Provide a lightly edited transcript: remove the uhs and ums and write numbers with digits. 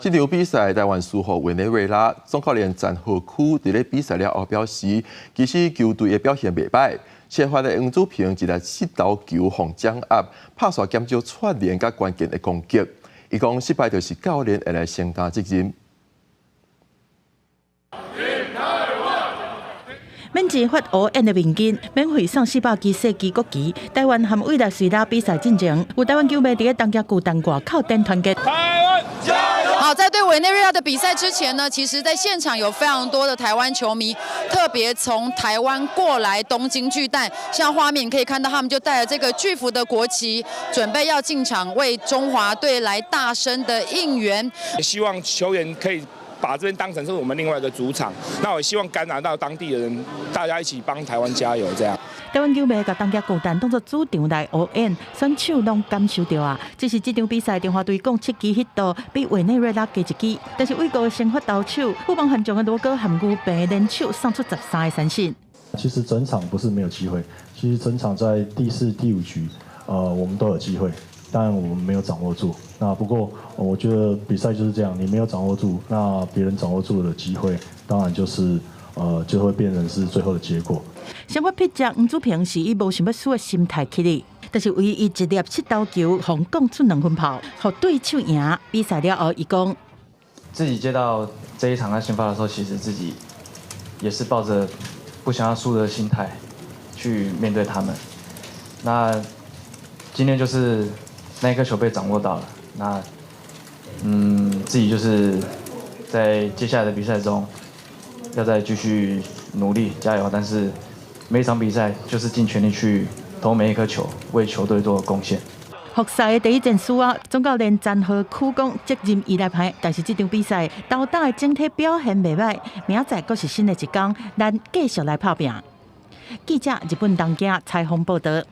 這場比賽台灣輸予委內瑞拉，總教練詹和區佇咧比賽了後表示，其實球隊的表現袂䆀，先發的黃子平一粒失投球予掌壓，拍煞減少串聯佮關鍵的攻擊。伊講失敗就是教練會來承擔責任。 Team Taiwan。免錢發烏煙的面巾，免費送400支細支國旗。台灣和委內瑞拉比賽進前，有台灣球迷佇咧東京巨蛋外口等團結。台灣加油！好，在對委內瑞拉的比賽之前呢，其實在現場有非常多的台灣球迷，特別從台灣過來東京巨蛋。像畫面可以看到，他們就帶了這個巨幅的國旗，準備要進場為中華隊來大聲的應援。希望球員可以把這邊當成是我們另外一個主場，那我希望感染到當地的人，大家一起幫台灣加油，這樣。台灣球迷共東京巨蛋當作主場來応援，選手攏感受著啊。只是這場比賽，中華隊共七支ヒット，比委內瑞拉加一支。但是美國的先發投手富邦悍將的羅哥和牛棚聯手送出13個三振。其實整場不是沒有機會，其實整場在第四、第五局，我們都有機會，但我們沒有掌握住。那不過，我覺得比賽就是這樣，你沒有掌握住，那別人掌握住的機會，當然就是，就會變成是最後的結果。先發pitcher黃子平是以無想欲輸的心態起哩，但是唯一一粒七投球，予攻出兩分炮，予對手贏。比賽了後，伊講自己接到這一場在先發的時候，其實自己也是抱着不想要輸的心態去面對他們。那今天就是那顆球被掌握到了，那自己就是在接下來的比賽中要再繼續努力加油，但是每一場比賽就是盡全力去投每一顆球，為球隊做貢獻。復賽的第一戰輸啊，總教練詹和區講責任伊來擔，但是這場比賽投打的整體表現袂䆀，明仔載閣是新的一工，咱繼續來拍拚。記者日本東京採訪報導。